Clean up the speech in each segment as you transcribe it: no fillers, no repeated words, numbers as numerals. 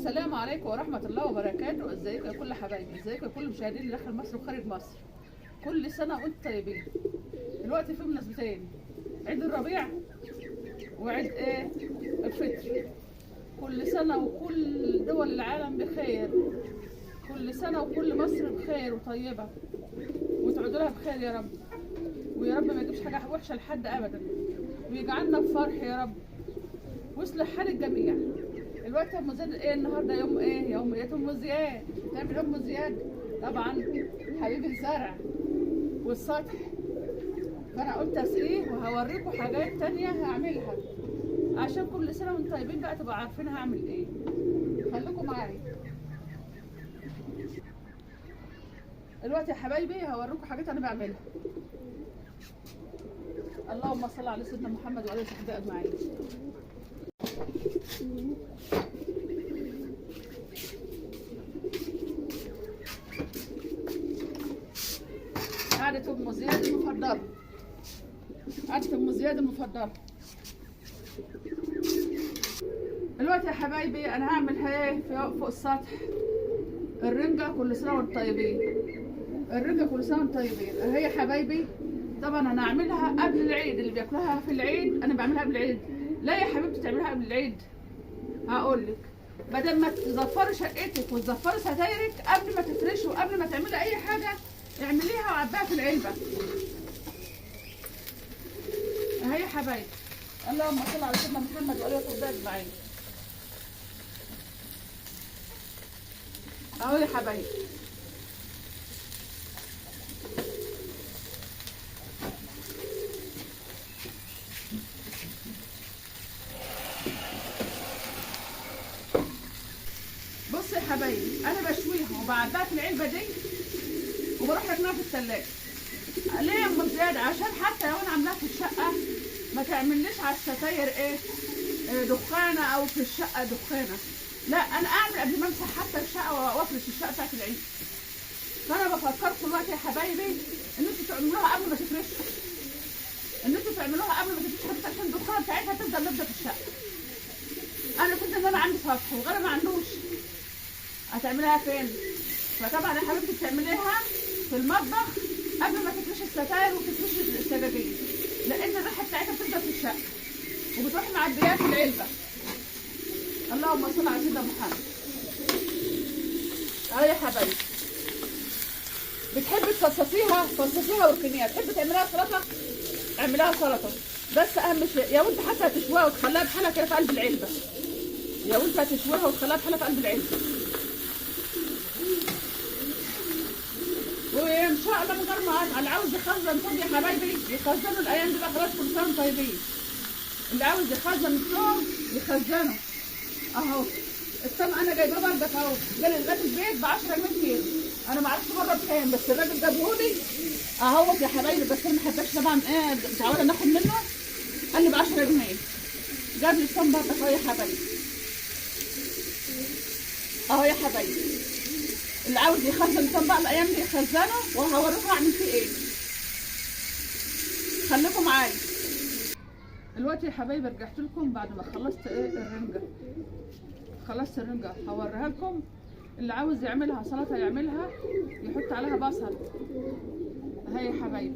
السلام عليكم ورحمة الله وبركاته. ازيكم يا كل حبايبي، ازيكم يا كل المشاهدين اللي داخل مصر وخارج مصر. كل سنة وانتم طيبين. دلوقتي في مناسبتين، عيد الربيع وعيد ايه الفطر. كل سنة وكل دول العالم بخير، كل سنة وكل مصر بخير وطيبة، وتعودوا لها بخير يا رب، ويا رب ما يجيبش حاجة وحشة لحد ابدا، ويجعلنا بفرح يا رب، ويصلح حال الجميع. الوقت ام زياد ايه النهارده؟ يوم ايه؟ يوميات ام زياد. تعمل ام زياد طبعا حبيب الزرع والسطح، فانا قلت اسقيه وهوريكم حاجات تانية هعملها عشان كل سنة وانتم طيبين بقى تبقوا عارفين هعمل ايه. خليكم معايا. الوقت يا حبايبي هوريكم حاجات انا بعملها. اللهم صل على سيدنا محمد وعلى اله وصحبه اجمعين. قعدة ام زياد المفضلة، قعدة ام زياد المفضلة. دلوقتي يا حبايبي انا هعمل ايه فوق السطح؟ الرنجة. كل سنة وانتم طيبين. الرنجة كل سنة وانتم طيبين اهي يا حبايبي. طبعا انا هعملها قبل العيد، اللي بياكلوها في العيد انا بعملها قبل العيد. لا يا حبيبتي تعملها قبل العيد، هقول لك بدل ما تزفري شقتك وتزفري ستايرك قبل ما تفرشي وقبل ما تعملي اي حاجة، اعمليها وعبيها في العلبة اهي يا حبايبي. اللهم صل على سيدنا محمد وعلى اله وصحبه اجمعين. اهو يا حبايبي. بصوا يا حبايبي انا بشويها وبعبيها في العلبة دي وبروح ركنها في الثلاجة. ليه يا ام زياد؟ عشان حتى لو انا عاملاها في الشقة ما تعمليش على الستاير ايه دخانه او في الشقة دخانه. لا انا اعمل قبل ما امسح حتى الشقة وافرش الشقة بتاعت العيد. فانا بفكركم دلوقتي يا حبايبي ان انتوا تعملوها قبل ما تفرشوا، ان انتوا تعملوها قبل ما تفرشوا حتى عشان الدخانه بتاعتها تفضل نبدا في الشقة. انا كنت ان انا عندي سطح وغير ما عندوش، هتعمليها فين؟ فطبعا يا حبيبتي بتعمليها في المطبخ قبل ما تفرشي الستاير وتفرشي السجاجيد، لان الريحة بتاعتها بتفضل في الشقة وبتروح معبياها في العلبة. اللهم صل على سيدنا محمد. اهي يا حبايبي. بتحبي تفصصيها فصصيها واركنيها، تحبي تعمليها سلطة اعمليها سلطة، بس اهم شيء يا وانت حتى هتشويها وتخليها بحالها كده في قلب العلبة، يا وانت هتشويها وتخليها بحالها في قلب العلبة. وان شاء الله من غير ما اقطع. اللي عاوز يخزن توم يا حبايبي يخزنوا الايام دي بقى، خلاص كل سنة وانتم طيبين. اللي عاوز يخزن التوم يخزنه اهو. التوم انا جايباه بردك اهو، جالي لغاية البيت ب 10 جنيه كيلو. انا ما اعرفش بره بكام، بس الراجل جابهولي اهوت يا حبايبي. بس انا ما حبيتش طبعا ايه، متعوده ناخد منه. قال لي ب 10 جنيه. جاب لي التوم بردك اهو يا حبايبي، اهو يا حبايبي. اللي عاوز يخزن توم بقى الايام دي يخزنه، وهوريكم اعمل فيه ايه. خليكم معايا. دلوقتي يا حبايبي رجعت لكم بعد ما خلصت ايه الرنجه. خلصت الرنجه هوريها لكم. اللي عاوز يعملها سلطة يعملها، يحط عليها بصل اهي يا حبايبي.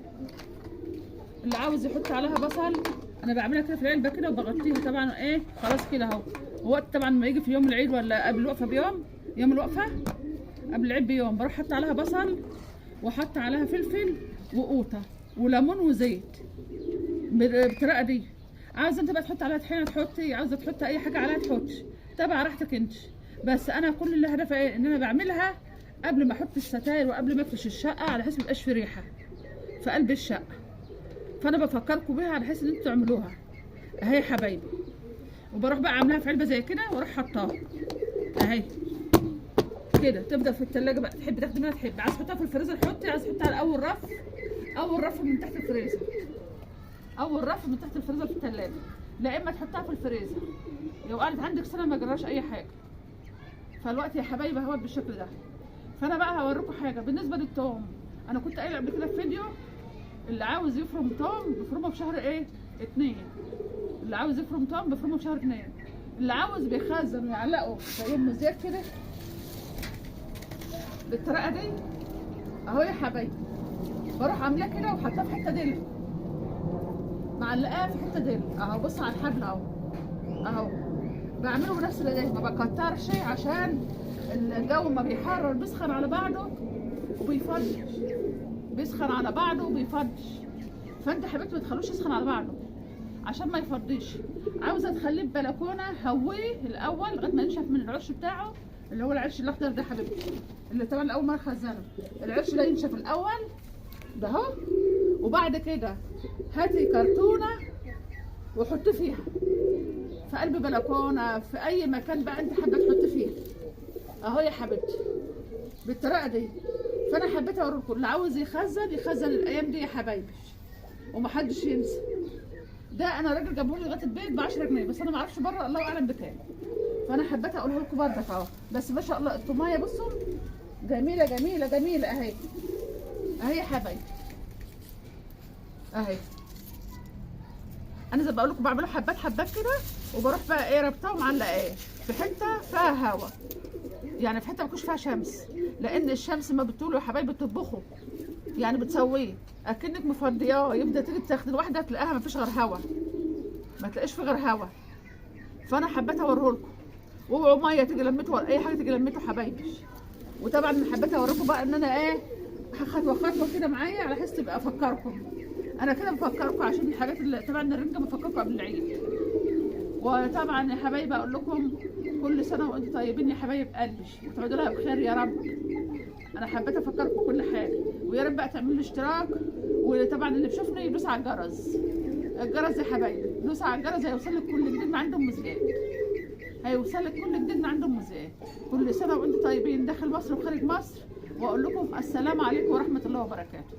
اللي عاوز يحط عليها بصل انا بعملها كده في العلبة كده وبغطيها طبعا ايه خلاص كده اهو. وقت طبعا ما يجي في يوم العيد ولا قبل الوقفة بيوم، يوم الوقفة قبل العيد بيوم، بروح احط عليها بصل واحط عليها فلفل وقوطه وليمون وزيت بالطريقة دي. عاوزه انت بقى تحط عليها طحينه تحطي، عاوزه تحطي اي حاجة عليها تحطي، تبع راحتك انت. بس انا كل اللي هدفي ايه؟ ان انا بعملها قبل ما احط الستاير وقبل ما افرش الشقة، على حيث ما يبقاش في ريحه في قلب الشقة. فانا بفكركم بيها على حيث ان انتوا تعملوها اهي يا حبايبي. وبروح بقى عاملاها في علبة زي كده واروح حطاها اهي كده، تفضل في التلاجة بقى. تحب تاخدي منها تحب، عايز تحطها في الفريزر حطي، عايز تحطها على اول رف، اول رف من تحت الفريزر، اول رف من تحت الفريزر في التلاجة. لا اما تحطها في الفريزر لو قعدت عندك سنة ما جراش اي حاجة. فالوقت يا حبايبي اهوت بالشكل ده. فانا بقى هوريكم حاجة بالنسبة للثوم. انا كنت قايله قبل كده في فيديو اللي عاوز يفرم ثوم بيفرمه في شهر ايه 2. اللي عاوز يفرم ثوم بيفرمه في شهر 2. اللي عاوز بيخزن ويعلقه زي ام زياد كده بالطريقة دي اهو يا حبايبي. بروح عاملاه كده وحاطاه في حتة دل، معلقاه في حتة دل اهو. بص على الحبل اهو اهو، بعمله بنفس الاداة، ما بكترش عشان الجو ما بيحرر، بيسخن على بعضه وبيفضش، بيسخن على بعضه وبيفضش. فانت حبيبتي ما تخلوش يسخن على بعضه عشان ما يفضيش. عاوزه تخليه ببلكونه، هوية الاول لغاية ما ينشف من العش بتاعه اللي هو العش الاخضر ده حبيبتي، اللي طبعا اول مرة خزنه. العش ده ينشف الاول ده اهو، وبعد كده هاتي كرتونة وحطيه فيها في قلب بلكونة، في اي مكان بقى انت حابة تحطي فيه اهو يا حبيبتي بالطريقة دي. فانا حبيت اوريكم اللي عاوز يخزن يخزن الايام دي يا حبايبي، ومحدش ينسى. ده انا راجل جابهولي لغاية البيت ب 10 جنيه، بس انا ما اعرفش بره الله اعلم بكام، فانا حبيت اقوله لكم بردك اهو. بس ما شاء الله الطمايه بصوا جميلة جميلة جميلة اهي اهي يا حبايبي اهي. انا زي ما بقول لكم بعمله حبات حبات كده، وبروح بقى ايه ربطاه ومعلقاه في حتة فيها هوا، يعني في حتة ما يكونش فيها شمس، لان الشمس ما بتطوله يا حبايبي بتطبخه، يعني بتسويه اكنك مفضياه. يبدا تيجي تاخدي الواحدة تلاقيها ما فيش غير هوا، ما تلاقيش في غير هوا. فانا حبيت اوريه لكم، واوعوا مية تيجي لمته ولا اي حاجة تيجي لمته حبايبي. وطبعا حبيت اوريكم بقى ان انا ايه خطوة خطوة كده معايا، على حس تبقى افكركم. انا كده بفكركم عشان الحاجات اللي طبعا الرنجه بفكركم قبل العيد. وطبعا يا حبايبي اقول لكم كل سنة وانتم طيبين يا حبايب قلبي، وتعودوا لها بخير يا رب. انا حبيت افكركم كل حاجة، ويا رب بقى تعملوا لي اشتراك، وطبعا اللي بيشوفني يدوس على الجرس، الجرس يا حبايبي دوس على الجرس، هيوصل لك كل جديد من عند ام زياد، هيوصل لك كل جديد من عند ام زياد. كل سنة وانتم طيبين داخل مصر وخارج مصر، واقول لكم السلام عليكم ورحمة الله وبركاته.